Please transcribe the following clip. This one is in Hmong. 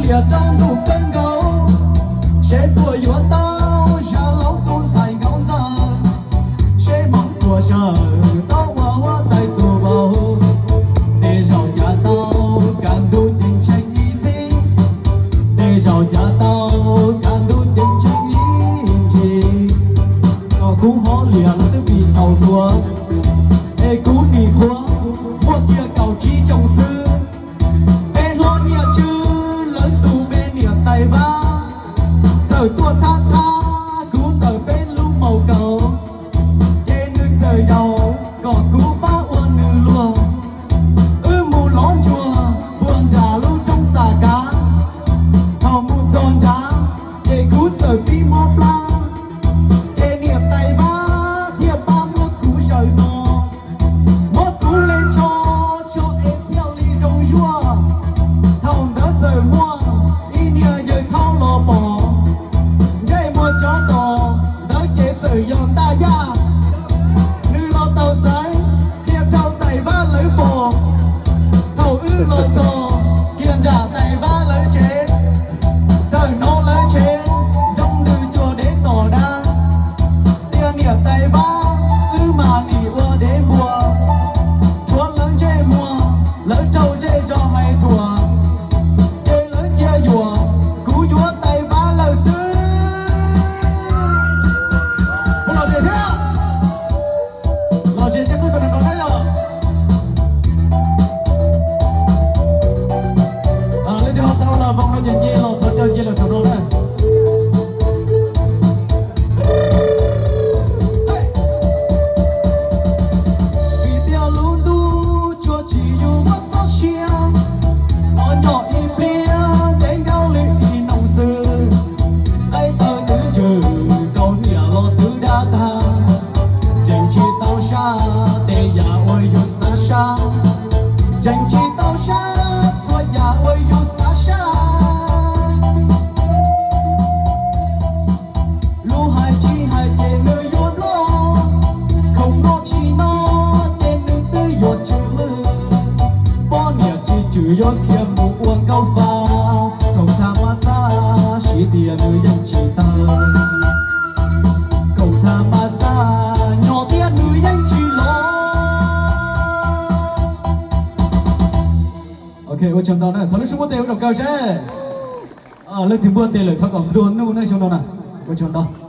Tias rau ntuj kawg nkaus, seb puas yuav tau zaj laub tus ntxhais nkauj ntxawg, seb hmoov puas sawv tau ua huab tais tus vauv. Tej zaum cav tau kaj ntug ceeb tsheej ib txhis, tej zaum cav tau kaj ntug ceeb tsheej ib ntsis. Kom kuv hov liam lawv twb vim thaum hluas, es kuv nim qhuav muaj kiag kaum tsib xyoo xwb. Peb hlob Nyiaj Tswb lawv tus me niam tais Vab txawm tuaj thab thab kuv ntawm peb lub maus kaus, ces nws txawm yaum kom kuv pab ua nws luag. Wb mus lov ntsuag puag nram lub roob Xas Kav, thaum mus txog nrad ces kuv txawm pib mob plab, ces niam tais Vab thiaj pab muab kuv zaws no, muab kuv le tsho, tsho es thiaj li zoo zuaj. Thaum ntawd txawm muaj ib niag yawg thaub los pom, ntsej muag tsov tom ntawd ces txawm yog Ntaj Yaj. Nws los taus xaiv qhia rau tais Vab lawv pom. Thaum wb los txog kiag nram tais Vab lawv tsev, txawm hnov lawv tsev nroo ntws cuag dev tom dab, tias niam tais Vab wb mas nim ua dev npua. Tshuav lawv ntsej muag, lawv rau zej zos hais thuam, ces lawv cia yuam kuv yuav tais Vab lawm xwb. Puas lom zem thiab? Lom zem ces qwj kom nrov nrov na yog. Leej twg ho xav ua las voos no ces nce los thov caw nce los saum no na. Vim tias lub ntuj tsuas tsim yus muab txoj sia, los nyom ib pliag ntev nkaus li ib noo xwb. Qaib taw twb ntsws, kaus hniav los twb dab tag, tseem tsis tau sab tej yam uas yus xav sab, tseem tsis tau sab txhua yam uas yus xav sab. Lub hais tsis hais ces nws yuav nploj, khoom noj tsis noj ces nws twb yuav tsw lwj. Poj niam tsis tswm yuav khiav mus ua nkauj fa, khoom tha mas xab siv tias nws yeej tsis tawg, khoom tha mas xab nyo tias nws yeej tsis los. Ok, ua tsaug ntau na, thov lub suab npuaj tes ua zaum kawg seb. Leej twg npuaj tes lawm thov kom nplua nuj na xyoo no na. Ua tsaug ntau.